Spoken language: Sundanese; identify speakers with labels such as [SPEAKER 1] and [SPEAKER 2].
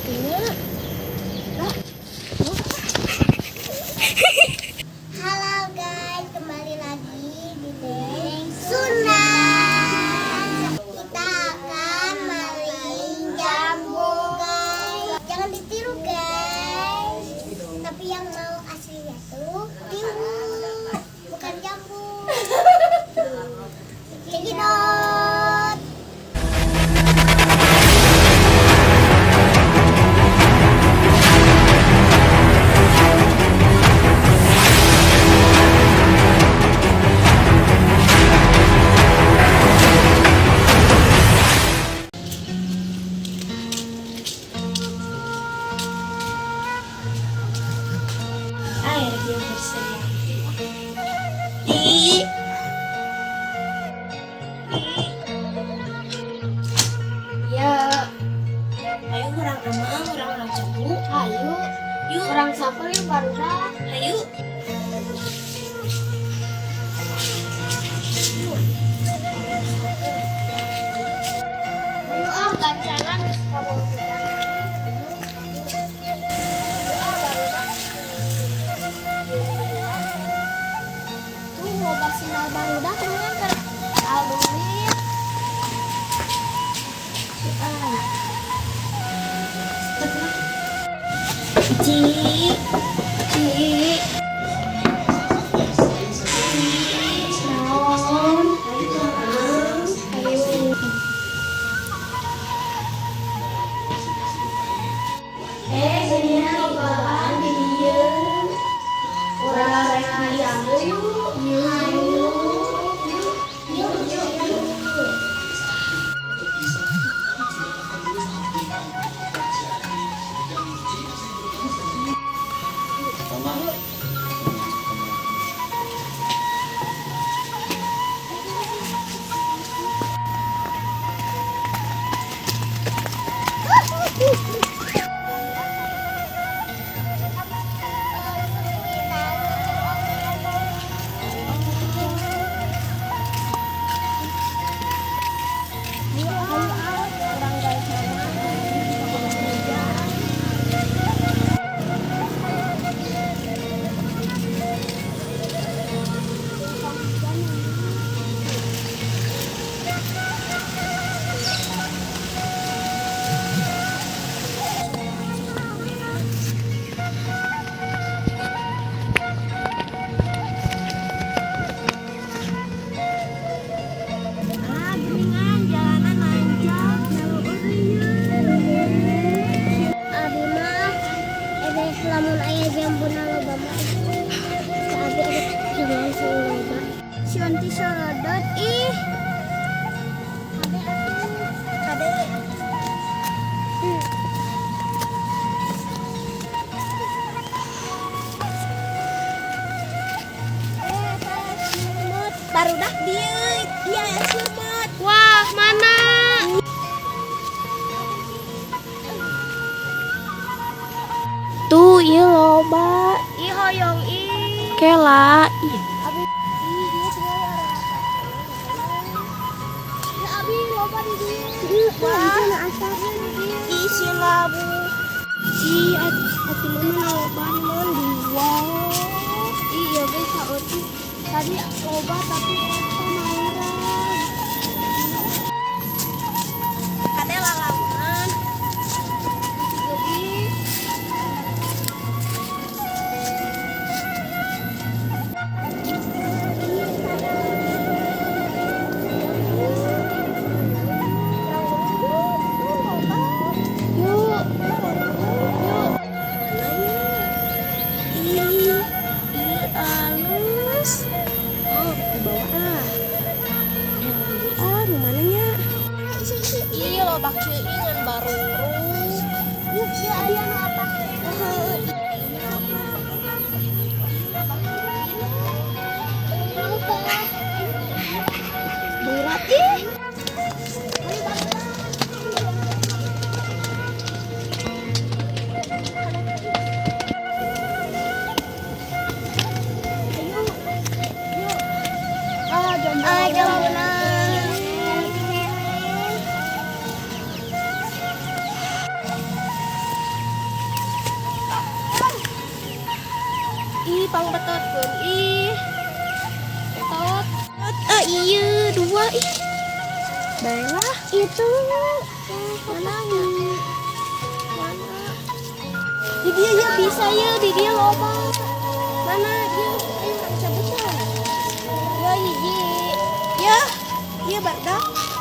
[SPEAKER 1] Atunya. Lah.
[SPEAKER 2] Halo guys, kembali lagi di Deng Sunda. Kita akan maling jambu, guys. Jangan ditiru, guys. Tapi yang mau aslinya tuh tiwu, bukan jambu. Cekidot.
[SPEAKER 1] Air dia berseri. Ih. Ya. Ayo urang amang, urang urang jambu.
[SPEAKER 2] Ayo,
[SPEAKER 1] Yuk,
[SPEAKER 2] urang samper yuk, barudak.
[SPEAKER 1] Ayo.
[SPEAKER 2] Ayo ah, gancaran kamu kita. Ayo ah, barudak. Tuh loba sindal barudak dengan keur aluit. Ah.
[SPEAKER 1] Ci, Ci,
[SPEAKER 2] Naon? Ayo.
[SPEAKER 1] Eh, geuningan lobaan di dieu. Urang rek jambu yuk.
[SPEAKER 2] Ayo. Yuk, yuk, yuk. Ayo ah, urang gancaran.
[SPEAKER 1] Ah, geuningan jalanan nanjak,
[SPEAKER 2] Abi mah lamun aya jambuna loba mah ka abi jangan sing loba. Sieun tisorodot ih. Kade atuh, kade. Eh, sieumeut barudak dieu, ieu aya sieumeut.
[SPEAKER 1] Wah, mana?
[SPEAKER 2] Tuh, ieu loba.
[SPEAKER 1] Ih, hoyong ih.
[SPEAKER 2] Kela, ih. Abi, ih, ieu tinggal orang.
[SPEAKER 1] Ya, abi loba di dieu.
[SPEAKER 2] Wah,
[SPEAKER 1] Ih, si labu.
[SPEAKER 2] Ih, ati mama loba di mana dua.
[SPEAKER 1] Ih, iya ge saeutik. Tadi loba tapi eta mauran. Kade lalaunan. Jadi
[SPEAKER 2] Yuk, yuk.
[SPEAKER 1] Mana ya? Ih, ih alus. Oh, di bawah ah. Yang lagi ah, nu mana nya? Ih, loba ceuingan baruruk.
[SPEAKER 2] Yuk, ieu aya nu apa?
[SPEAKER 1] Heuh,
[SPEAKER 2] Loba.
[SPEAKER 1] Berat ih.
[SPEAKER 2] Ayo, barudak. Ayo, yuk.
[SPEAKER 1] Ah, jambu.
[SPEAKER 2] Ah, jambuna. Pangbetotkeun ih. Betot. Ah, iya, dua ih. Baiklah.
[SPEAKER 1] Itu
[SPEAKER 2] Mana ya? Mana? Di dia ya bisa ya, di dia loba. Mana dia? Ayo cabut. Ya, hiji. Ya, iya badak.